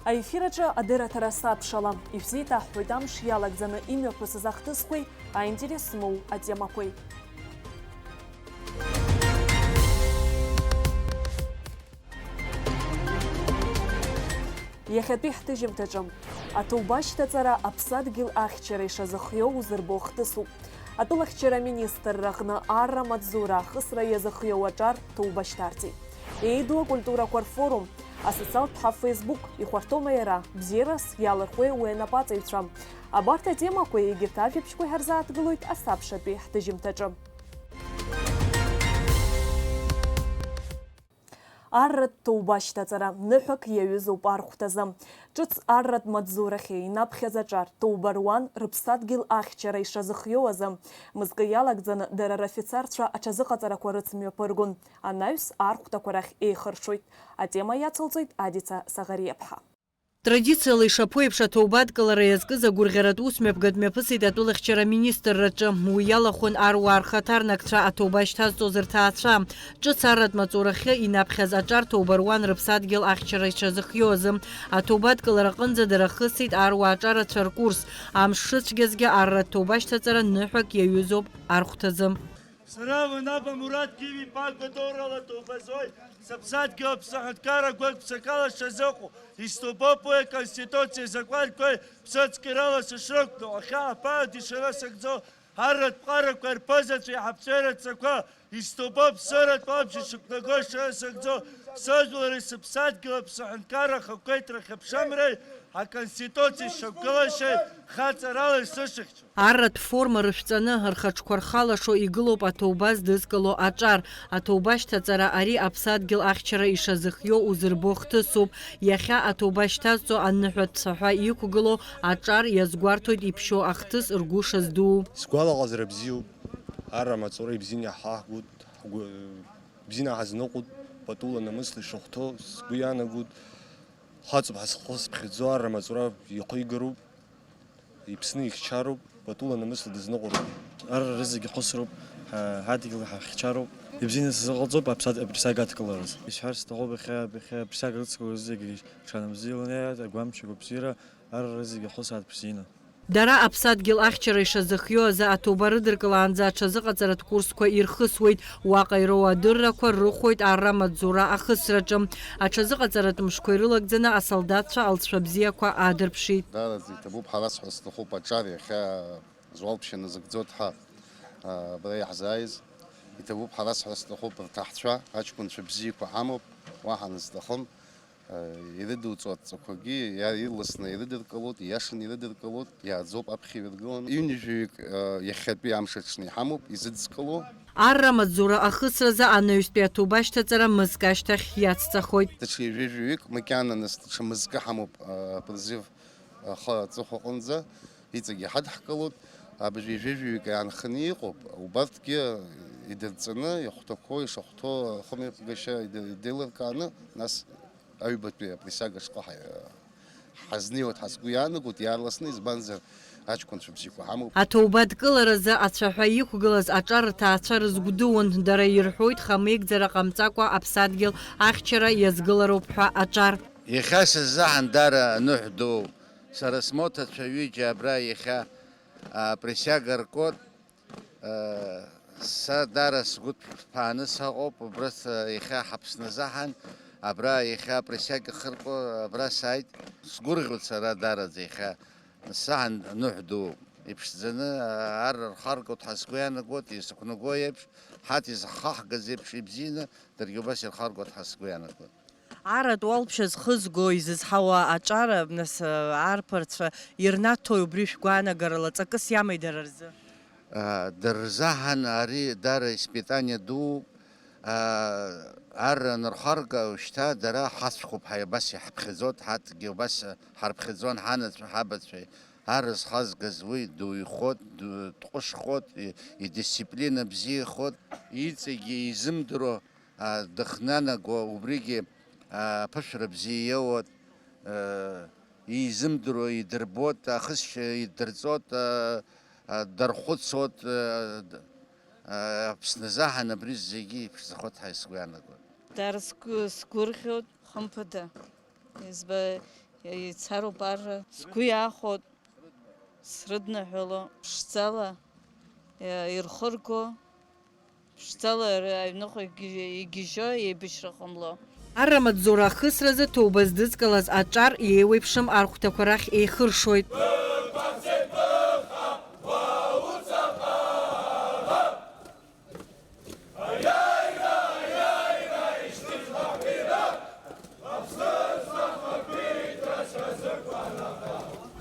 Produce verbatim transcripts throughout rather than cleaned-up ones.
Аефир аҿы адырраҭара сабшала, ишәзеиҭаҳҳәоит амш иалагӡаны имҩаԥысыз ахҭысқәеи аинтерес змоу атемақәеи. Иахьатәи ҳҭыжьымҭаҿы аҭоуба ашьҭаҵара аԥсадгьыл ахьчара ишазыхиоу узырбо хҭысуп. Атәылахьчара аминистрра аҟны арра амаҵзура ахысра иазыхиоу аҿар ҭоуба шьҭарҵеит. Еиду акультурақәа рфорум, асоциалтә ҳа Facebook ихәарҭоума иара, бзиарас иалырхуеи уи анапаҵаҩцәа? Абарҭ атемақәеи егьырҭ ажәабжьқәеи ҳарзааҭгылоит асабшатәи ҳҭыжьымҭаҿы. Арратә ҭоуба ашьҭаҵара ныҳәак иаҩызоуп архәҭазы. Ҿыц арратә маҵзурахьы инаԥхьаз аҿар ҭоуба руан рыԥсадгьыл ахьчара ишазыхиоу азы. Мызкы иалагӡаны дара рыфицарцәа аҽазыҟаҵарақәа рыцымҩаԥыргон. Анаҩс архәҭақәа рахь еихырҽуеит. Атема иацылҵоит Адица Саӷариаԥҳа. Традициала ишаԥу еиԥш, аҭоуба адкылара иазкыз агәырӷьаратә усмҩаԥгатә мҩаԥысит атәылахьчара аминистрраҿы. Уи иалахәын аруаа рхаҭарнакцәа, аҭоуба шьҭазҵоз рҭаацәа. Ҿыц арратә маҵурахьы инаԥхьаз аҿар ҭоуба руан рыԥсадгьыл ахьчара ишазыхиоу азы. Аҭоуба адкылара аҟынӡа дара хысит аруаа аҿарацәа ркурс. Амш шыцәгьазгьы арратә ҭоуба шьҭаҵара ныҳәак иаҩызоуп архәҭазы. Сара Ванаб Амураҭ Гиви-иԥа Гәадоурала ҭоуба зуеит, сыԥсадгьыл аԥсны аҳәынҭқарра гәык-ԥсыкала сшазыҟоу, исҭоубоуп уи Аконституциеи азакәанқәеи ԥсыцқьарала сышрықәтәоу, ахьаа ԥаатәи шара сыгӡо, арратә ԥҟарақәа рԥызацәеи ҳаԥҵәеи рацәақәа, исҭоубоуп сыратә уабжьы шықәнаго шара сыгӡо, сыжәлари сыԥсадгьыли аԥсны аҳәынҭқарра ахақәиҭра хьыԥшымреи Аконституциеи сшықәгылашьеи хаҵарала исышахь. Арратә форма рышәҵаны, рхаҿқәа рхалашо игылоуп аҭоуба здызкыло аҿар. Аҭоуба ашьҭаҵара ари аԥсадгьыл ахьчара ишазыхиоу узырбо хҭысуп. Иахьа аҭоуба шьҭазҵо аныҳәатә цәаҳәа иқәгылоу аҿар иазгәарҭоит иԥшьоу ахҭыс ргәы шаздуу. Сгәалаҟазара бзиоуп. Арра амаҵура ибзианы иҳаҳгәыд, ҳгәы-, бзианы ҳазныҟәоит, патула намысла ишахәҭоу сгәы иаанагоит. Хаҵоуп ҳазхысԥхьаӡо, арра амаҵура ихигароуп. Иԥсны ихьчароуп, патула намысла дызныҟәароуп. Ар рызегьы хысроуп, ҳа-, ҳадгьыл ҳахьчароуп. Ибзианы сзыҟалҵоуп аԥсад-, априсиага адкылараз. Исҳәар сҭахуп, иахьа, иахьа априсиага рыцкларыз зегьы ҽанбзиала иааит, агәамчақәа бзиара, ар рызегьы хысааит бзианы. Дара аԥсадгьыл ахьчара ишазыхиоу азы аҭоуба рыдыркылаанӡа аҽазыҟаҵаратә курсқәа ирхысуеит. Уаҟа ироуа адыррақәа рыхәоит арра амаҵзура ахысраҿы. Аҽазыҟаҵаратә мшқәа ирылагӡаны асолдаҭцәа алҵшәа бзиақәа аадырԥшит. Даараӡа иҭабуп, ҳара сҳәар сҭахуп аҿар иахьа зуалԥшьа назыгӡо дҳа, а, абра иаҳзааиз. Иҭабуп, ҳара сҳәар сҭахуп, рҭаҳцәа, аҷкәынцәа бзиақәа ҳамоуп, уаҳа назҭахым. Ирыдуҵо адҵақәагьы иа-, ирласны ирыдыркылоит, ииашаны ирыдыркылоит, иааӡоуп аԥхьа иргыланы. Ҩынҩажәаҩык, э, иахьатәи амш аҽны иҳамоуп изыдскыло. Арра амаҵзура ахысразы анаҩстәи аҭоуба ашьҭаҵара мызк ашьҭахь иацҵахоит. Даҽа ҩажәаҩык макьана нас даҽа мызкы ҳамоуп, э, апризыв, э, ахы аҵыхәа аҟынӡа. Иҵегьы иҳадҳкылоит, абыржәы ҩажәаҩык иаанханы иҟоуп, убарҭгьы идырҵаны, ихәҭақәоу, ишахәҭоу ахымҩаԥгашьа иде-, идеилыркааны, нас аҩбатәи априсиага шҟа ҳа-, ҳазнеиуеит ҳәа сгәы иаанагоит, иаарласны, избанзар, аҷкәынцәа бзиақәа ҳамоуп. Аҭоуба адкыларазы ацәаҳәа иқәгылаз аҿар рҭаацәа рызгәдууан, дара ирҳәоит, хамеигӡара ҟамҵакәа аԥсадгьыл ахьчара иазгылароуп ҳәа аҿар. Иахьа сыззаҳан даара аныҳә ду. Сара смоҭацәа ҩыџьа абра иахьа, а, присиага ркуеит. А, са даара сгәы ҭԥааны сыҟоуп, убра с-, иахьа ҳаԥсны азаҳан, абра иахьа присиага хыркәа, абра сааит. Сгәырӷьоит сара даараӡа иахьа. Саҳан ныҳә ду иԥшӡаны, а, ар рхаргоит ҳәа сгәы иаанагоит, исықәнаго еиԥш, ҳаҭ изаҳхаҳгаз еиԥш ибзианы, даргьы убас ирхаргоит ҳәа сгәы иаанагоит. Арратә уалԥшьа зхызго, изызҳауа аҿар, нас, арԥарцәа ирнаҭои убри шәгәаанагарала, ҵакыс иамеи дара рзы? А, дара рзаҳан ари дара испытание дууп. А, ар анырхарга, шьҭа дара ҳацәхуп, ҳаи, абас иҳаԥхьаӡоит, ҳаҭгьы убас ҳарԥхьаӡон, ҳанацәа, ҳабацәеи. Ар зхазгаз уи дуаҩхоит, ду-, дҟәышхоит, и-, идисциплина бзиахоит. Иҵегьы изымдыруа а, дыхнанаго, убригьы, а, аԥышәара бзиа иоуеит, а, изымдыруа идырбоит, ахысшьа идырҵоит, а, а, дархәыцуеит, а, д-, а, Аԥсны азаҳан абри зегьы иԥшӡахоит ҳәа сгәы иаанагоит. Дара сгәы, сгәырӷьоит, хымԥада. Изба-, Ицароуп арра, сгәы иаахәоит, срыдныҳәало, ԥшӡала, э, ирхырго, ԥшӡала р-, аҩныҟа игьежьо, игьежьо еибашьра ҟамло. Арра маҵзура ахысразы ҭоуба здызкылаз аҿар иеиуеиԥшым архәҭақәа рахь еихыршоит.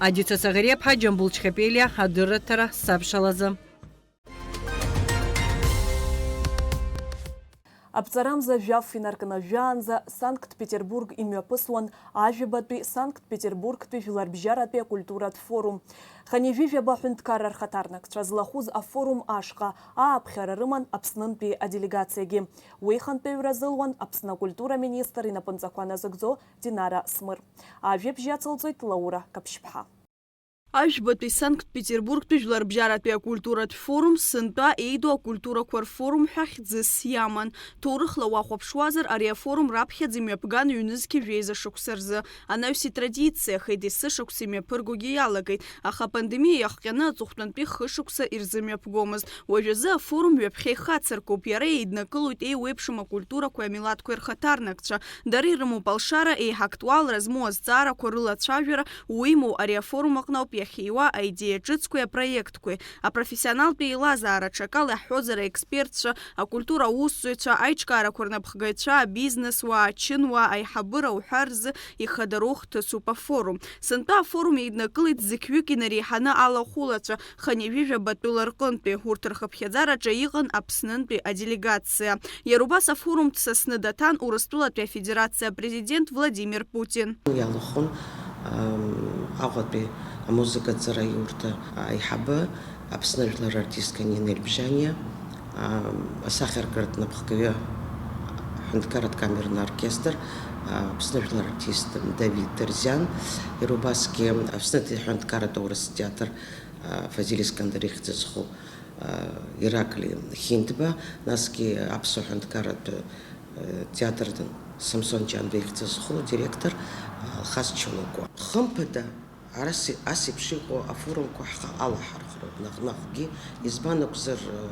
Адица Саӷариаԥҳа, Џьамбул Чхепелиа, адырраҭара сабшалазы. Аԥҵарамза жәаф инаркны жәаанӡа Санкт-Петербург имҩаԥысуан ажәабатәи Санкт-Петербургтәи жәларбжьаратәи акультуратә форум. Хынҩажәи жәаба ҳәынҭқарра рхаҭарнакцәа злахәыз афорум ашҟа ааԥхьара рыман Аԥснынтәи аделегациагьы. Уи хантәаҩра азылуан Аԥсны акультура министр инапынҵақәа назыгӡо Динара Смыр. Ажәабжь иацылҵоит Лаура Каԥшьԥҳа. Ажәбатәи Санкт-Петербургтәи жәларбжьаратәи акультуратә форум сынтәа еидоу акультурақәа рфорум ҳәа хьӡыс иаман. Ҭоурыхла уахәаԥшуазар, ари афорум раԥхьаӡа имҩаԥган ҩнызқьи жәеиза шықәса рзы. Анаҩс итрадициахеит, есышықәса имҩаԥыргогьы иалагеит, аха апандемиа иахҟьаны аҵыхәтәантәи хышықәса ирзымҩаԥгомызт. Уажәазы афорум ҩаԥхьа ихацыркуп, иара еиднакылоит еиуеиԥшым акультурақәеи амилаҭқәеи рхаҭарнакцәа. Дара ирымоуп алшара, еиҳа актуалра змоу азҵаарақәа рылацәажәара, уимоу, ари афорум аҟноуп иахьиуа аидеиа ҿыцқәеи апроектқәеи. Апрофессионалтә еилазаара, аҽакала иаҳҳәозар, аекспертцәа, акультура аусзуҩцәа, аиҿкаарақәа рнапхгаҩцәа, абизнесуаа, ачынуаа, аиҳабыра уҳәа рзы ихадароу хҭысуп афорум. Сынтәа афорум еиднакылеит зықьҩык инареиҳаны алахәылацәа, хынҩажәи жәаба тәыла рҟынтәи. Урҭ рхыԥхьаӡараҿы иҟан Аԥснынтәи аделегациа. Иара убас афорум дсасны даҭан Урыстәылатәи Афедерациа Апрезидент Владимир Путин. Иалахәын, ам, Аҟәатәи амузыкаҵараиурҭа аиҳабы, Аԥсны жәлар артистка Нина Ельбжьаниа, ам, асахьаркратә напхгаҩы, аҳәынҭқарратә камерный оркестр, а, Аԥсны жәлар артист Давид Дерзиан, иара убасгьы Аԥснытәи аҳәынҭқарратә аурыс театр, а, Фазиль Искандер ихьӡ зху, а, Ираклий Хинтба, насгьы аԥсуа ҳәынҭқарратә, а, театр Самсон Ҷанба ихьӡ зху директор, а, Алхас Чулакәа. Хымԥада, ара си-, ас еиԥш иҟоу афорумқәа ҳхы алаҳархәроуп наҟ-наҟгьы, избан акәзар, а,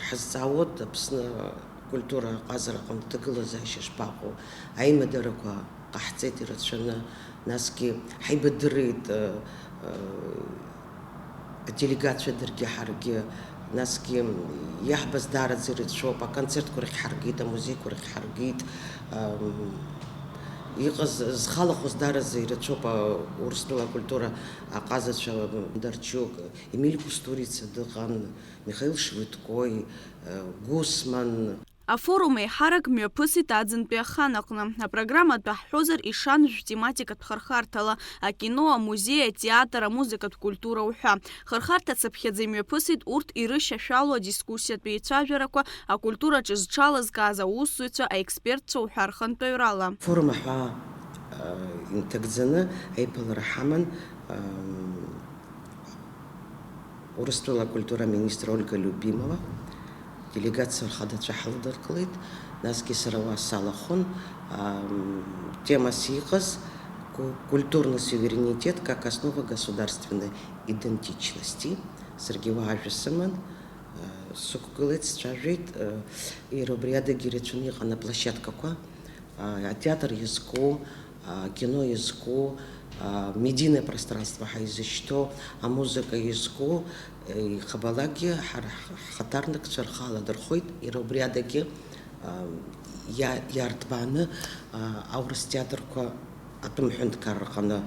ҳазҵаауоуп Аԥсны акультура аҟазара аҟынтә ҭагылазаашьа шԥаҟоу, аимадарақәа ҟаҳҵеит ирацәаны, насгьы ҳаибадырит, а, а, аделегациа даргьы ҳаргьы, насгьы иаҳбаз даараӡа ирацәоуп, аконцертқәа рахь ҳаргеит, амузеиқәа рахь ҳаргеит, ам, иҟаз, зхалахәыз даараӡа ирацәоуп, а, Урыстәыла акультура аҟазацәа, Бондарчук, Емиль Кустурица дыҟан, Михаил Швыдкои, а, Гусман. Афорум еиҳарак мҩаԥысит аӡынтәи ахан аҟны. Апрограмма атәы ҳҳәозар, ишан жәтематикатә хырхарҭала, акино, амузеи, атеатр, амузыкатә культура уҳәа. Хырхарҭа цыԥхьаӡа имҩаԥысит урҭ ирышьашәалоу адискуссиатә еицәажәарақәа, акультураҿы зҽалазкааз аусзуҩцәа, аекспертцәа уҳәа рхантәаҩрала. Форум аҳәаа, а, инҭагӡаны аиԥылара ҳаман, ам, Урыстәыла акультура аминистр Ольга Любимова, делегациа рхадацәа ҳлыдыркылеит, насгьы сара уа салахәын, ам, темас иҟаз ку-, культурный суверенитет как основа государственной идентичности. Саргьы уа ажәа сыман, а, сықәгылеит, сцәажәеит, а, иара убри адагьы ирацәаны иҟан аплощадкақәа, а, атеатр иазку, акино иазку, а, медийное пространство ҳәа изышьҭоу, амузыка иазку, ихабалакгьы ҳара ҳхаҭарнакцәа рхы аладырхәит, иара убри адагьы, а, иа-, иарҭбааны, а, аурыс театрқәа атәым ҳәынҭқарра аҟны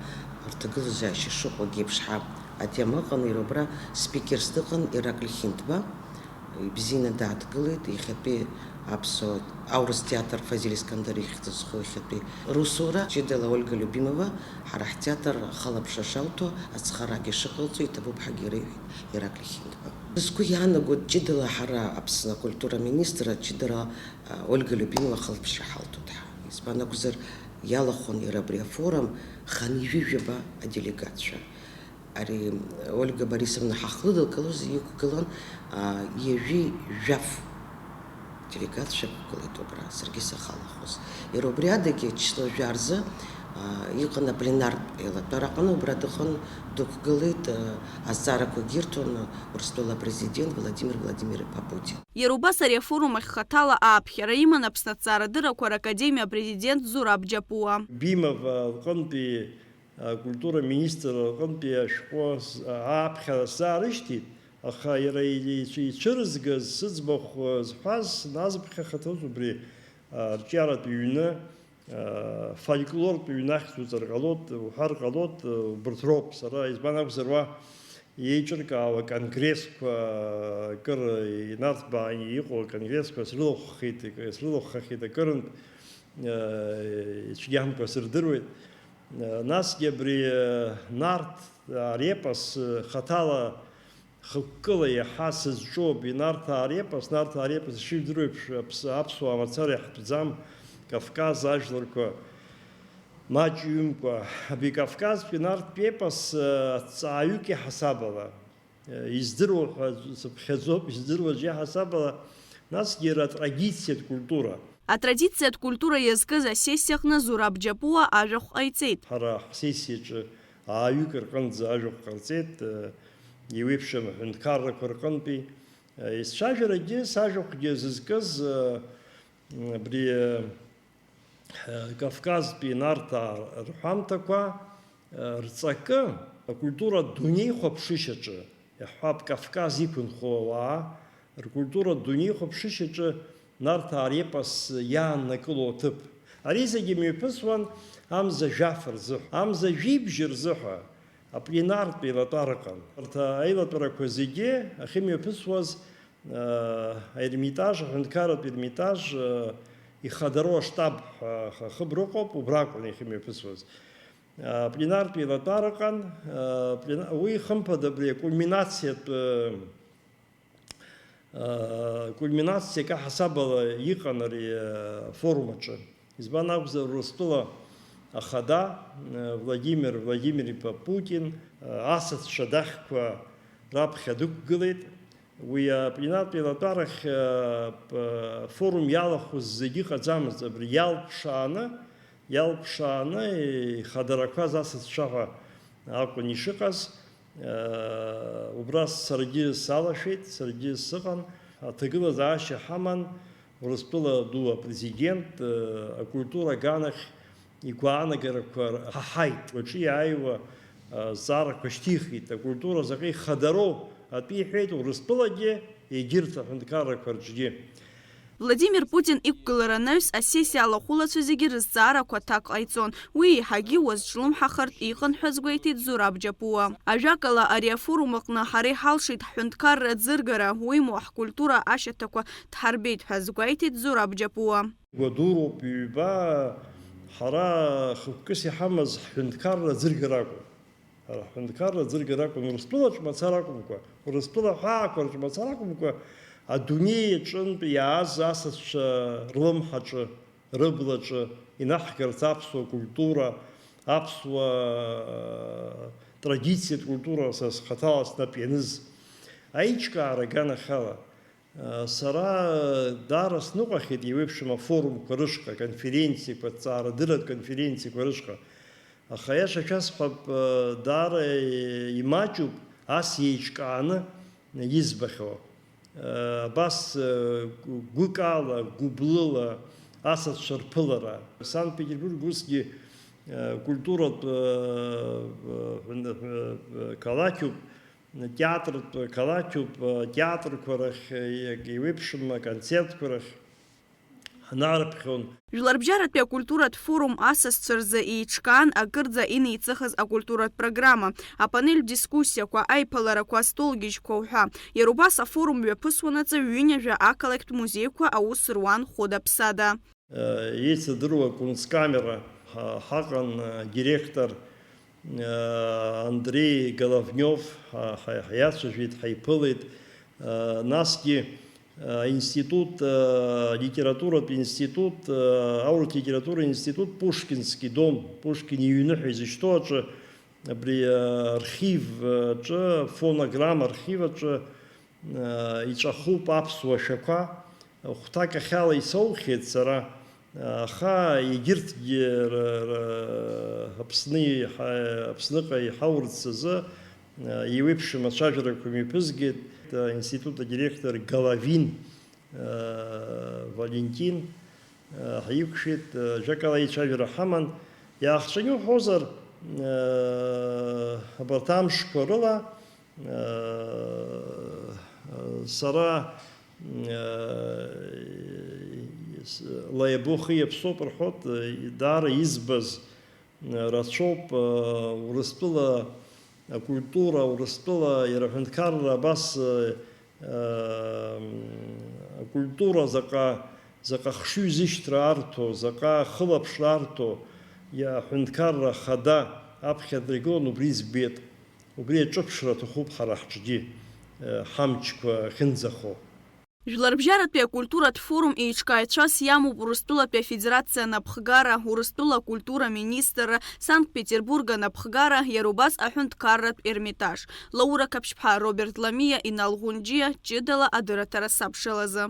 рҭагылазаашьа шыҟоугьы еиԥш ҳа атема ыҟан, иара убра спикерс дыҟан Ираклий Хинтба. Ибзианы дааҭгылеит иахьатәи аԥсуа аурыс театр Фазиль Искандер ихьӡ зху иахьатәи русура. Ҷыдала Ольга Любимова ҳара ҳтеатр ахылаԥшра шалҭо, ацхыраагьы шыҟалҵо иҭабуп ҳәагьы иреиҳәеит Ираклий Хинтба. Сгәы иаанагоит, ҷыдала ҳара Аԥсны акультура аминистр ҷыдала, а, Ольга Любимова ахылаԥшра ҳалҭоит ҳәа. Избан акәзар, иалахәын иара абри афорум хынҩажәи жәаба аделегатцәа. Ари Ольга Борисовна ҳахлыдылкылоз иқәгылан, а, ҩажәи жәаф делегатцәа ықәгылеит убра, саргьы сахалахәыз. Иара убри адагьы ачысла жәа рзы Иҟан апленартә еилатәара аҟны, убра дыҟан, дықәгылеит, азҵаарақәагьы ирҭон Урыстәыла апрезидент Владимир Владимир-иԥа Путин. Иара убас ари афорум ахь хаҭала ааԥхьара иман Аԥсны аҭҵаарадыррақәа ракадемиа апрезидент Зураб Џьапуа. Бимов лҟынтәи акультура министр лҟынтәи ашәҟәы ааԥхьара сзаарышьҭит, аха иара ицәырызгаз, сыӡбахә зҳәаз, назԥхьахаҭаз убри арҿиаратә ҩны, фольклортә ҩнахьӡ уҵар ҟалоит, уҳәар ҟалоит, убырҭ роуп. Сара, избан акәзар, уа еиҿыркаауа конгрессқәа, акыр инарҭбааны иҟоу аконгрессқәа срылахәхеит, срылахәхахьеит акырынтә, ицәгьамкәа сырдыруеит. Насгьы абри Нарҭ арепос хаҭала хықәкыла иаҳа сызҿу ауп. Нарҭаа репос, Нарҭаа репос ишыжәдыруеиԥш, аԥс-, аԥсуаа мацара иаҳтәӡам, Кавказ ажәларқәа маҷҩымкәа. Абри Кавказтәи Нарҭтә епос, э, аҭҵааҩык иҳасабала, э, издыруа ҳәа сыԥхьаӡоуп, издыруа аӡәы иҳасабала, насгьы иара атрадициатә культура. Атрадициатә культура иазкыз асессиа аҟны Зураб Џьапуа ажәахә ҟаиҵеит. Ҳара ҳсессиаҿы ааҩык рҟынӡа ажәахә ҟарҵеит, э, еиуеиԥшым аҳәынҭқаррақәа рҟынтәи. Э, исцәажәарагьы, сажәахәгьы зызкыз, э, абри, э, Кавказтәи Нарҭаа рҳәамҭақәа, э, рҵакы акультуратә дунеихәаԥшышьаҿы, иаҳҳәап, Кавказ иқәынхо ауаа ркультуратә дунеихәаԥшышьаҿы Нарҭаа репос иааннакыло аҭыԥ. Ари зегьы мҩаԥысуан амза жәаф рзыҳәа, амза жәибжь рзыҳәа апленартә еилатәара ыҟан. Арҭ аилатәарақәа зегьы ахьымҩаԥысуаз, э, аермитаж, аҳәынҭқарратә ермитаж, э, ихадароу аштаб ҳәа хыбра ыҟоуп, убра акәын иахьымҩаԥысуаз. Э, апленартә еилатәара ыҟан, э, плена-, уи, хымԥада, абри акульминациатә, э, Кульминациак аҳасабала иҟан ари афорум аҿы. Избан акәзар, Урыстәыла Ахада Владимир Владимир-иԥа Путин асасцәа дахьқәа раԥхьа дықәгылеит. Уи апленартә еилатәарахь афорум иалахәыз зегьы ыҟаӡамызт. Абри иалԥшааны, иалԥшааны ихадарақәаз асасцәа ҳәа акәын ишыҟаз. Убра саргьы салашәеит, саргьы сыҟан. Аҭагылазаашьа ҳаман, Урыстәыла ду апрезидент акультура аганахь игәаанагарақәа ҳаҳаит. Уаҿы иааиуа азҵаарақәа шьҭихит, акультура заҟа ихадароу атәы иҳәеит Урыстәылагьы, егьырҭ аҳәынҭқаррақәа рҿгьы. Владимир Путин иқәгылара анаҩс, асессиа алахәылацәа зегьы рызҵаарақәа аҭак ҟаиҵон. Уи еиҳагьы уазҿлымҳахартә иҟан ҳәа азгәеиҭеит Зураб Џьапуа. Ажәакала, ари афорум аҟны ҳара иҳалшеит ҳҳәынҭқарра аӡыргара, уимоу ҳкультура ашьаҭақәа дҳарбеит ҳәа азгәеиҭеит Зураб Џьапуа. Гәадуроуп, ҩба, ҳара хықәкыс иҳамаз ҳҳәынҭқарра аӡыргара акәын. Ҳара ҳҳәынҭқарра аӡыргара акәын, Урыстәылаҿы мацара акәымкәа, Урыстәыла аҳәаақәа рҿы мацара акәымкәа, адунеи аҿынтә иааз асасцәа рлымҳаҿы, рыблаҿы инаҳгарц аԥсуа культура, аԥсуа традициатә культура са схаҭала снап ианыз аиҿкаара аганахьала, Сара даара сныҟәахьеит еиуеиԥшым афорумқәа рышҟа, аконференциақәа, аҭҵаарадырратә конференциақәа рышҟа. Аха аиаша шәасҳәап, даара имаҷуп ас еиҿкааны избахьоу. Абас гәыкала, гәыблыла асасцәа рԥылара. Санкт-Петербург усгьы культуратә қалақьуп. Театртә қалақьуп, атеатрқәа рахь, еиуеиԥшым аконцертқәа рахь ҳнарыԥхьон. Жәларбжьаратәи акультуратә форум асасцәа рзы еиҿкаан акырӡа инеиҵыхыз акультуратә программа, апанельтә дискуссиақәа, аиԥыларақәа, астолгьежьқәа уҳәа. Иара убас афорум мҩаԥысуанаҵы ҩынҩажәа ақалақьтә музеиқәа аус руан хәыда-ԥсада. Еицырдыруа акунсткамера ҳа-, ҳаҟан, адиректор, Андрей Головнев, ҳа-, ҳа-, ҳиацәажәеит, ҳаиԥылеит. Насгьы аинститут, алитературатә институт, аурыс литература институт, Пушкинский дом, Пушкин иҩны ҳәа изышьҭоу аҿы, абри архив аҿы, фонограмма архив аҿы, Иҵәахуп аԥсуа шәақәа, хәҭак ахьала исоухьеит сара, Аха егьырҭгьы ра-, ра-, Аԥсны иҳа-, Аԥсныҟа иҳаурц азы, а, еиуеиԥшым ацәажәарақәа мҩаԥызгеит, а, аинститут адиректор Головин, а, Валентин, а, ҳаиқәшәеит, а, ажәакала, аицәажәара ҳаман. Иаахҵәаны иуҳәозар, а, абарҭ амшқәа рыла, Сара лаиабохи иаԥсоуп рҳәоит, даара избаз рацәоуп, Урыстәыла акультура, Урыстәыла иара аҳәынҭқарра абас акультура заҟа, заҟа хшыҩзышьҭра арҭо, заҟа хылаԥшра арҭо, аҳәынҭқарра хада аԥхьа дыргылан, убри збеит. Убри аҿыԥшра аҭахуп ҳара ҳҿгьы, э, ҳамчқәа ахьынӡахо. Жәларбжьаратәи акультуратә форум еиҿкааҩцәас иамоуп Урыстәылатәи Афедерациа анапхгара, Урыстәыла акультура министрра, Санкт-Петербург анапхгара, иара убас аҳәынҭқарратә Ермитаж. Лаура Қаԥшьԥҳа, Роберт Ламиа, Инал Ӷәынџьиа, ҷыдала адырраҭара сабшалазы.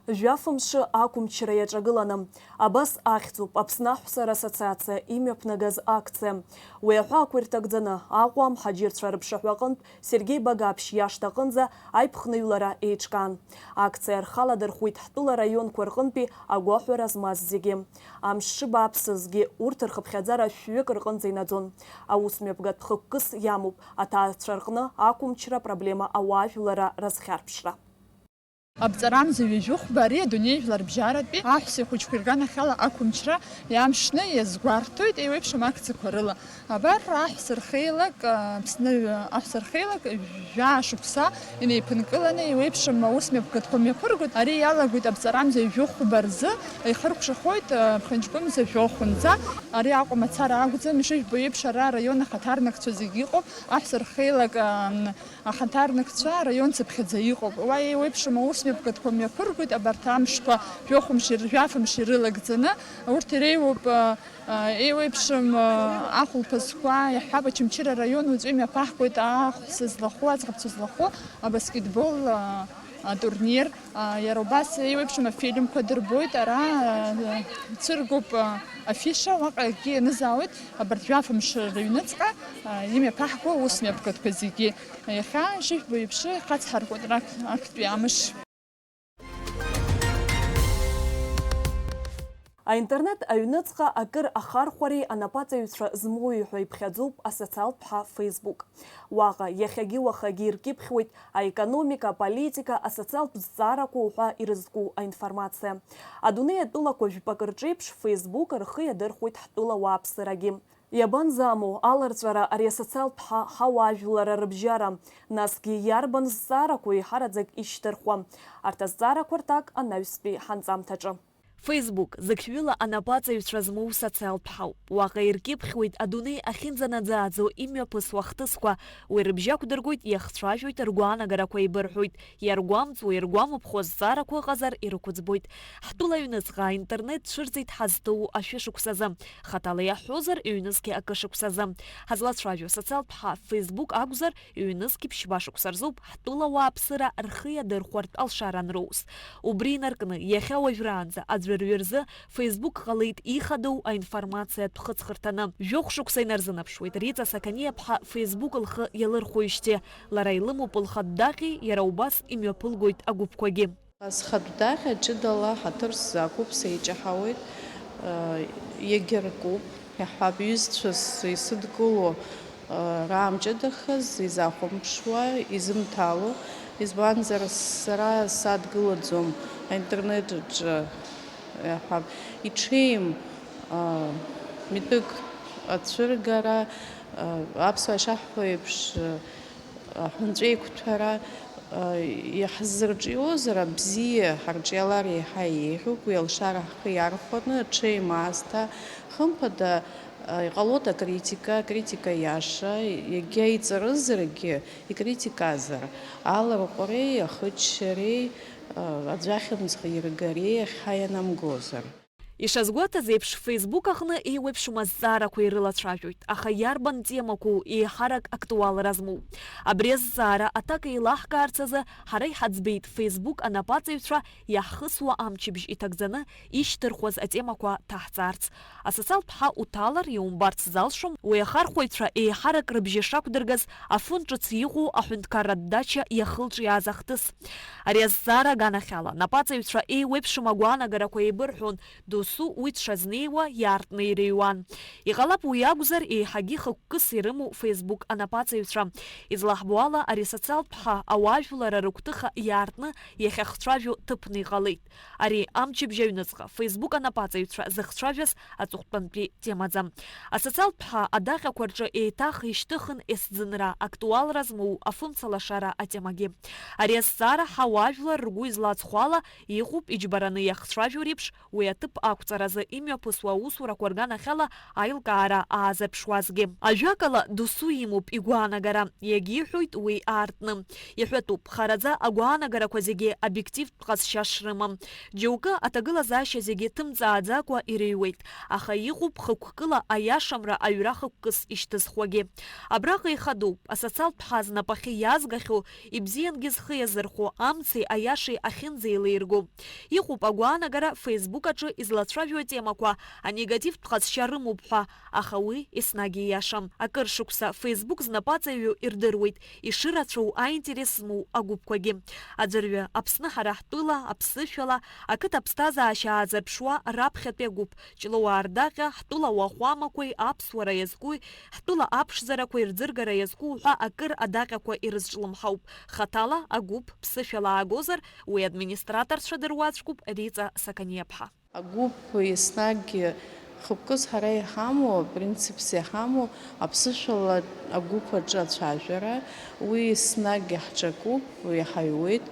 Жәаф мшы ақәымчра иаҿагыланы. Абас ахьӡуп Аԥсны аҳәса рассоциациа имҩаԥнагаз акциа. Уи аҳәаақәа ирҭагӡаны Аҟәа амҳаџьырцәа рыԥшаҳәа аҟынтә Сергеи Багаԥшь иашҭа аҟынӡа аиԥхныҩлара еиҿкаан. Акциа рхы аладырхәит ҳтәыла раионқәа рҟынтәи агәаҳәара змаз зегьы. Амш шыбааԥсызгьы урҭ рхыԥхьаӡара шәҩык рҟынӡа инаӡон. Аус мҩаԥгатә хықәкыс иамоуп аҭаацәа рҟны ақәымчра апроблема ауаажәларра разхьарԥшра. Аԥҵарамза ҩажәи хәба ари адунеи жәларбжьаратәи аҳәса ихәыҷқәа ирганахьала ақәымчра иамшны иазгәарҭоит еиуеиԥшым акциақәа рыла. Абар, аҳәса рхеилак, Аԥсны аҳәса рхеилак жәаа шықәса инеиԥынкыланы еиуеиԥшым аус мҩаԥгатәқәа мҩаԥыргоит. Ари иалагоит аԥҵарамза ҩажәи хәба рзы, ихыркәшахоит ԥхынҷкәымза жәохәынӡа. Ари Аҟәа мацара акәӡам, ишыжәбо еиԥш, ара араион ахаҭарнакцәа зегьы иҟоуп. Аҳәса рхеилак, ам, ахаҭарнакцәа араион цыԥхьаӡа иҟоуп. Уа еиуеиԥшым аус мҩаԥгатәқәа мҩаԥыргоит, абарҭ амшқәа жәохәымш ир-, жәафымш ирылагӡаны. Урҭ иреиуоуп, а, а, еиуеиԥшым, а, ахәылԥазқәа, иаҳҳәап, Очамчыра араион уаҵәы имҩаԥаҳгоит аахәса злахәу, аӡӷабцәа злахәу абаскетбол, а, атурнир. А, иара убас еиуеиԥшым афильмқәа дырбоит, ара, а, цәыргоуп, а, афиша, уаҟа акгьы ианызаауеит, абарҭ жәафымш рыҩныҵҟа, а, имҩаԥаҳго аус мҩаԥгатәқәа зегьы. Иахьа ишыжәбо еиԥш, ихацҳаркуеит рак-, актәи амш. Аинтернет аҩныҵҟа акыр ахархәареи анапаҵаҩцәа змоуи ҳәа иԥхьаӡоуп асоциалтә ҳа Facebook. Уаҟа иахьагьы-уахагьы иркьыԥхьуеит аекономика, аполитика, асоциалтә зҵаарақәа уҳәа ирызку аинформациа. Адунеи атәылақәа жәпакы рҿеиԥш Facebook рхы иадырхәоит ҳтәыла уааԥсырагьы. Иабанӡаму аларҵәара ари асоциалтә ҳа-, ҳауаажәларра рыбжьара? Насгьы иарбан зҵаарақәоу еиҳараӡак ишьҭырхуа? Арҭ азҵаарақәа рҭак анаҩстәи ҳанҵамҭаҿы. Facebook, зықьҩыла анапаҵаҩцәа змоу социалтә ҳауп. Уаҟа иркьыԥхьуеит адунеи ахьынӡанаӡааӡо имҩаԥысуа ахҭысқәа, уи рыбжьы ақәдыргоит, иахцәажәоит, ргәаанагарақәа еибырҳәоит, иаргәамҵуа, иргәамыԥхо азҵаарақәа ыҟазар ирықәыӡбоит. Ҳтәыла аҩныҵҟа аинтернет цәырҵит ҳазҭоу ашәышықәсазы. Хаҭала иаҳҳәозар, ҩнызқьи акы шықәсазы. Ҳазлацәажәо асоциалтә ҳа Facebook акәзар, ҩнызқьи ԥшьба шықәса рзоуп ҳтәыла уааԥсыра рхы иадырхәартә алшара анроуз. Убри инаркны, иахьа уажәраанӡа аӡәырҩы рзы Facebook ҟалеит ихадоу аинформациатә хыҵхырҭаны. Жәохә шықәса инарзынаԥшуеит Риҵа Сақаниаԥҳа Facebook лхы иалырхуеижьҭеи. Лара илымоуп лхатә даҟьеи, иара убас имҩаԥылгоит агәыԥқәагьы. Схатә даҟьа ҷыдала ҳаҭыр сзақәуп, сеиҷаҳауеит, егьыркуп, иаҳҳәап, ҩызцәас исыдгыло, раамҷыдахаз, изахәамԥшуа, изымҭало, избанзар, сара садгылаӡом аинтернет аҿы, иаҳҳәап, иҽеим, митәык ацәыргара, аԥсуаа ишаҳҳәо еиԥш, аҳәынҵәеиқәҭәара, иаҳзырҿиозар абзиа ҳарҿиалар еиҳа еиӷьуп, уи алшара ҳхы иархәаны, аҽеим аасҭа, хымԥада, иҟалоит акритика, акритика иаша, егьа иҵарызаргьы, икритиказар, аларҟәреи, ахыччареи, аӡәы ахьымӡӷ иргареи иахьа ианамгозар. Ишазгәаҭаз еиԥш, Facebook аҟны еиуеиԥшым азҵаарақәа ирылацәажәоит, аха иарбан темақәоу еиҳарак актуалра змоу? Абри азҵаара аҭак еилаҳкаарц азы ҳара иҳаӡбеит Facebook анапаҵаҩцәа иаҳхысуа амчыбжь иҭагӡаны ишьҭырхуаз атемақәа ҭаҳҵаарц. Асоциалтә ԥҳа уҭалар иумбарц залшом, уи ахархәаҩцәа еиҳарак рыбжьы шақәдыргаз афон ҿыц иҟоу аҳәынҭқарратә дача иахылҿиааз ахҭыс. Ари азҵаара аганахьала, напаҵаҩцәа еиуеиԥшым агәаанагарақәа еибырҳәон, досу уи дшазнеиуа иаартны ирыҩуан. Иҟалап уи акәзар, еиҳагьы хықәкыс ирымоу Facebook анапаҵаҩцәа. Излаҳбо ала, ари асоциалтә ԥҳа ауаажәларра рыгәҭыха иаартны иахьахцәажәо ҭыԥны иҟалеит. Ари амчыбжь аҩныҵҟа Facebook анапаҵаҩцәа зыхцәажәаз аҵыхәтәантәи темаӡам. Асоциалтә ԥҳа адаҟьақәа рҿы еиҭах ишьҭыхын есӡынра актуалра змоу афымца лашара атемагьы. Ари азҵаара ҳауаажәлар ргәы излаҵхо ала иҟоуп, иџьбараны иахцәажәо реиԥш, уи аҭыԥ ақәҵаразы имҩаԥысуа аусурақәа рганахьала аилкаара аазырԥшуазгьы. Ажәакала, досу имоуп игәаанагара, иагьиҳәоит уи аартны. Иҳәатәуп, хараӡа агәаанагарақәа зегьы обиективтә ҟазшьа шрымам. Џьоукы аҭагылазаашьа зегьы ҭымҵааӡакәа ирыҩуеит, аха иҟоуп хықәкыла аиашамра аҩра хықәкыс ишьҭызхуагьы. Абраҟа ихадоуп, асоциалтә ԥҳа знапахьы иаазгахьоу, ибзиангьы зхы иазырхәо, амци аиашеи ахьынӡеилаирго. Иҟоуп агәаанагара Facebook аҿы излацәажәо атемақәа анегативтә ҟазшьа рымоуп ҳәа, аха уи еснагь ииашам. Акыр шықәса Facebook знапаҵаҩу ирдыруеит, ишырацәоу аинтерес змоу агәыԥқәагьы. Аӡәырҩы, Аԥсны ҳара ҳтәыла, аԥсышәала, ақыҭа аԥсҭазаашьа аазырԥшуа раԥхьатәи агәыԥ, Ҷлоуаа рдаҟьа, ҳтәыла уахәамақәеи аԥсуара иазкуи, ҳтәыла аԥшӡарақәа ирӡыргара иазку ҳәа акыр адаҟьақәа ирызҿлымҳауп. Хаҭала агәыԥ ԥсышәала аагозар, уи администраторцәа дыруаӡәкуп, Риҵа Сақаниаԥҳа. Агәыԥ еснагь хықәкыс ҳара иҳамоу, принципс иҳамоу аԥсышәала агәыԥ аҿы ацәажәара, уи еснагь иаҳҿакуп, иҳаҩуеит.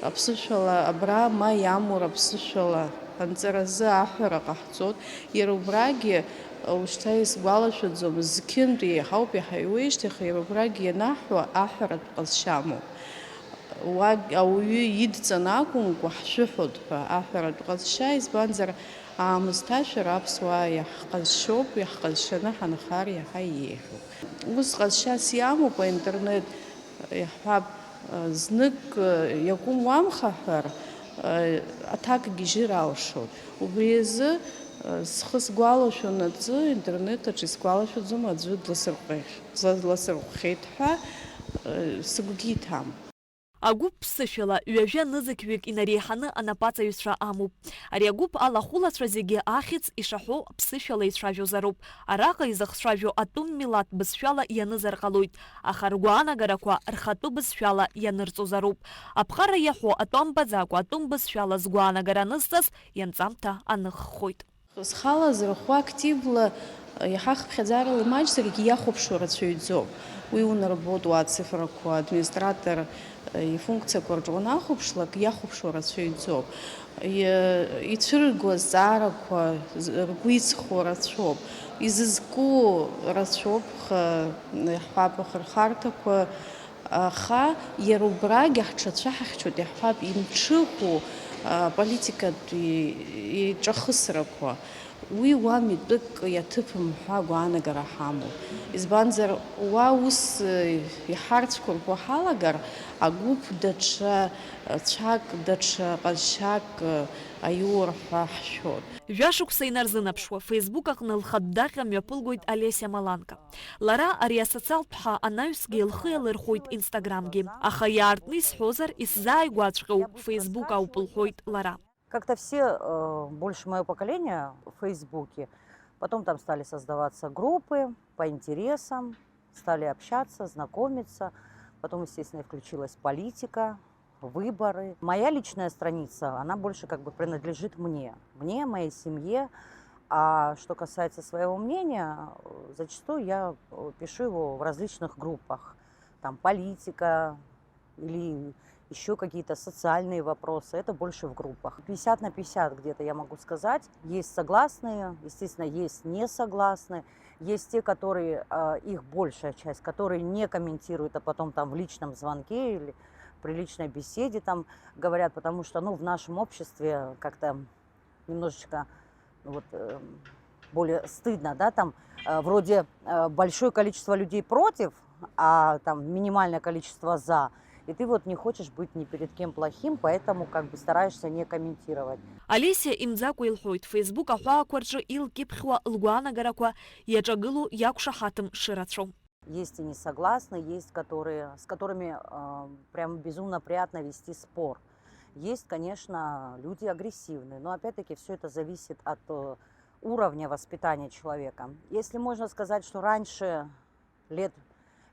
Аԥсышәала абра ма иамур аԥсышәала анҵыразы аҳәара ҟаҳҵоит. Иара убрагьы, ушьҭа исгәалашәаӡом, зқьынтә еиҳауп иҳаҩуеижьҭеи, аха иара убрагьы ианаҳҳәо аҳәаратә ҟазшьа амоуп. Уа ауаҩы идҵан акәымкәа ҳшәыҳәоит ҳәа аҳәаратә ҟазшьа, избанзар, аамысҭашәара аԥсуаа иаҳҟазшьоуп, иаҳҟазшьаны ҳанхар иаҳа еиӷьуп. Ус ҟазшьас иамоуп аинтернет, иаҳҳәап, знык иакәым уамхаҳәар, аҭак гьежьыр алшоит. Убри азы схы сгәалашәон аӡы, интернет аҿы исгәалашәаӡом, аӡәы дласырҟәех-, дласырҟәхеит ҳәа сыгәгьы иҭам. Агәыԥ ԥсышәала ҩажәа нызқьҩык инареиҳаны анапаҵаҩцәа амоуп. Ари агәыԥ алахәылацәа зегьы ахьӡ ишаҳәо ԥсышәала ицәажәозароуп. Араҟа изыхцәажәо атәым милаҭ бызшәала ианызар ҟалоит, аха ргәаанагарақәа рхатәы бызшәала ианырҵозароуп. Аԥҟара иаҳәо атәы амбаӡакәа атәым бызшәала згәаанагара анызҵаз ианҵамҭа аныххоит. Зхала зырхәо активла, иаҳа хыԥхьаӡарала имаҷзаргьы иахәаԥшуа рацәаҩӡоуп. Уи унарбоит уа ацифрақәа, администратор, э, ифункциақәа рҿы уанахәаԥшлак, иахәаԥшуа рацәаҩӡоуп. Иа-, ицәырго азҵаарақәа з-, ргәы иҵхо рацәоуп. Изызку рацәоуп, х-, иаҳҳәап, ахырхарҭақәа, аха иара убрагь ҳҽацәаҳхьчоит, иаҳҳәап, имҽыхәу, а, политикатә и-, иҿахысрақәа. Уи уа митәык иаҭыԥым ҳәа агәаанагара ҳамоуп. Избанзар, уа ус, э, иҳарцәқәырԥо ҳалагар, агәыԥ даҽа, э, цәак, даҽа ҟазшьак, э, аиур ҳәа ҳшәоит. Жәашықәса инарзынаԥшуа, Facebook аҟны лхатә даҟьа мҩаԥылгоит Олеся Маланка. Лара ари асоциалтә ԥҳа анаҩсгьы лхы иалырхәоит Instagram-гьы. Аха иаартны исҳәозар, исзааигәаҵәҟьоу Facebook ауп, лҳәоит лара. Как-то все, э, больше моего поколения в Фейсбуке. Потом там стали создаваться группы по интересам, стали общаться, знакомиться. Потом, естественно, включилась политика, выборы. Моя личная страница, она больше как бы принадлежит мне. Мне, моей семье. А что касается своего мнения, э, зачастую я, э, пишу его в различных группах. Там политика, или ещё какие-то социальные вопросы, это больше в группах. Пятьдесят на пятьдесят где-то, я могу сказать. Есть согласные, естественно, есть не согласные. Есть те, которые, а, их большая часть, которые не комментируют, а потом там в личном звонке или при личной беседе там говорят, потому что, ну, в нашем обществе как-то немножечко Вот, э, более стыдно, да, там, э, вроде, э, большое количество людей против, а там минимальное количество за, и ты вот не хочешь быть ни перед кем плохим, поэтому как бы стараешься не комментировать. Алисиа имӡакәа илҳәоит, Facebook аҳәаақәа рҿы илкьыԥхьуа лгәаанагарақәа иаҿагылоу иақәшаҳаҭым шырацәоу. Есть и не согласны, есть которые, с которыми, э, прям безумно приятно вести спор. Есть, конечно, люди агрессивные, но опять-таки всё это зависит от, э, уровня воспитания человека. Если можно сказать, что раньше, лет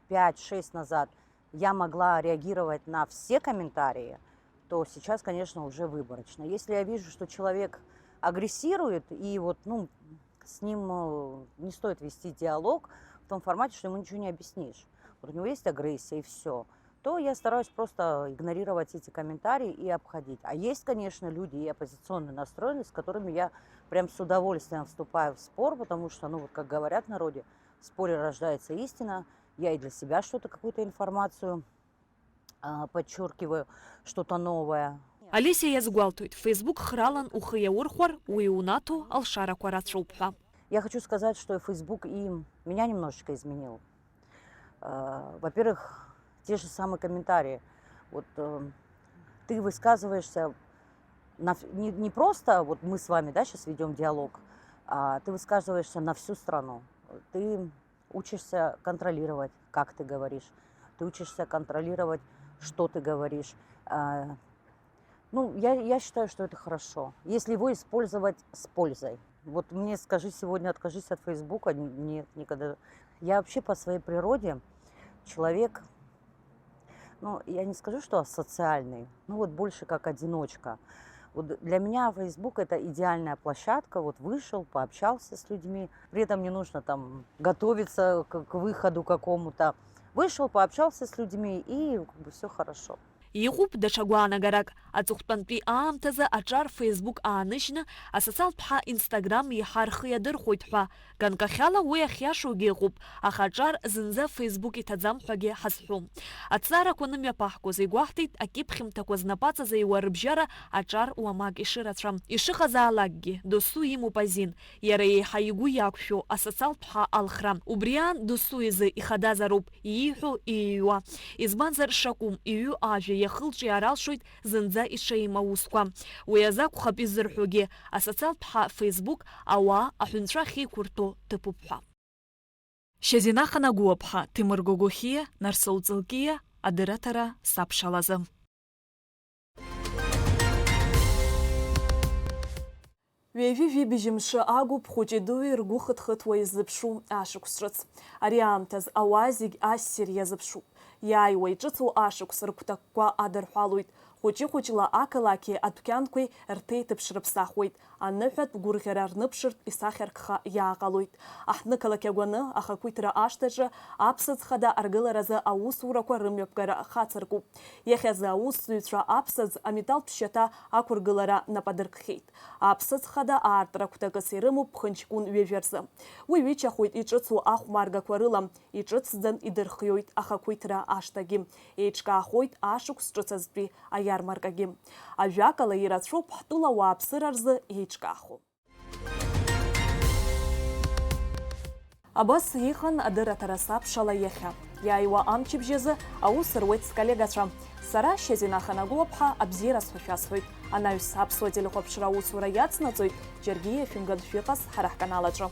пять-шесть назад, я могла реагировать на все комментарии, то сейчас, конечно, уже выборочно. Если я вижу, что человек агрессирует, и вот, ну, с ним, э, не стоит вести диалог в том формате, что ему ничего не объяснишь. Вот у него есть агрессия, и всё. То я стараюсь просто игнорировать эти комментарии и обходить. А есть, конечно, люди и оппозиционно настроенные, с которыми я прям с удовольствием вступаю в спор, потому что, ну, вот как говорят в народе, в споре рождается истина. Я и для себя что-то, какую-то информацию, а, подчёркиваю, что-то новое. Алисиа иазгәалҭоит, Facebook хралан ухы иаурхәар, уи унаҭо алшарақәа рацәоуп ҳәа. Я хочу сказать, что Facebook и меня немножечко изменил. Э, во-первых, те же самые комментарии. Вот, э, ты высказываешься на вс-, не, не просто вот мы с вами, да, щас ведём диалог, а ты высказываешься на всю страну. Ты учишься контролировать, как ты говоришь. Ты учишься контролировать, что ты говоришь. А, ну, я, я считаю, что это хорошо, если его использовать с пользой. Вот мне скажи сегодня, откажись от Фейсбука, н-, нет, никогда. Я вообще по своей природе человек, ну, я не скажу, что асоциальный, ну вот больше как одиночка. Вот для меня Facebook — это идеальная площадка, вот вышел, пообщался с людьми. При этом не нужно там готовиться к, к выходу какому-то. Вышел, пообщался с людьми, и как бы всё хорошо. Иҟоуп даҽа гәаанагарак, аҵыхәтәантәи аамҭазы аҿар Facebook ааныжьны, асоциалтә ҳа Instagram иаҳа рхы иадырхәоит ҳәа. Ганкахьала уи ахьиашоугьы ыҟоуп, аха аҿар зынӡа Facebook иҭаӡам ҳәагьы ҳазҳәом. Аҭҵаарақәа анымҩаԥаҳгоз игәаҳҭеит, акьыԥхьымҭақәа знапаҵазеиуа рыбжьара аҿар уамак ишырацәам. Ишыҟазаалакгьы, досу имоуп азин, иара еиҳа игәы иақәшәо асоциалтә ҳа алхра. Убри аан, досу изы ихадазароуп ииҳәо, ииҩуа. Избанзар, шакәым, иҩу ажәа иахылҿиаар алшоит зынӡа ишеим аусқәа. Уи азы акәхап изырҳәогьы, асоциалтә ҳа Facebook ауаа аҳәынҵәа ахьеиқәырҭәо ҭыԥуп ҳәа. Шьазина Ханагәыаԥҳа, Ҭемыр Гогохиа, Нарсоу Ҵылкиа, адырраҭара Сабшалазы. Ҩажәи жәибжь мшы агуп хәыҷи дуи ргәы хыҭхыҭуа иззыԥшу ашықәс ҿыц. Ари аамҭаз ауаа зегь ассир иазыԥшуп. Иааиуа иҿыцу ашықәс рыгәҭакқәа адырҳәалоит. Хәыҷы-хәыҷла ақалақьи адәқьанқәеи рҭеиҭыԥш рыԥсахуеит. Аныҳәатә гәырӷьара рныԥшыртә исахьаркха иааҟалоит. Аҳҭнықалақь агәаны ахақәиҭра ашҭаҿы аԥсаӡ хада аргыларазы аусурақәа рымҩаԥгара хацыркуп. Иахьазы аусзуҩцәа аԥсаӡ аметалтә шьаҭа ақәыргылара нап адыркхьеит. Аԥсаӡ хада аартра гәҭакыс ирымоуп ԥхынҷкәын ҩажәа рзы. Уи ҩычахоит иҿыцу ахәмаргақәа рыла, иҿыцӡан идырхиоит ахақәиҭра ашҭагьы. Еиҿкаахоит ашықәс ҿыц азтәи аиармаркагьы. Ажәакала, ирацәоуп ҳтәыла ауааԥсыра рзы еиҿкаахо. Абас иҟан адырраҭара Сабшала иахьа. Иааиуа амчыбжь азы аус руеит сколлегацәа. Сара, Шьазина Ханагәыаԥҳа, абзиараз ҳәа шәасҳәоит. Анаҩс аԥсуа телехәаԥшра аусура иацнаҵоит, џьаргьы иашәымган шәыҟаз ҳара ҳканал аҿы.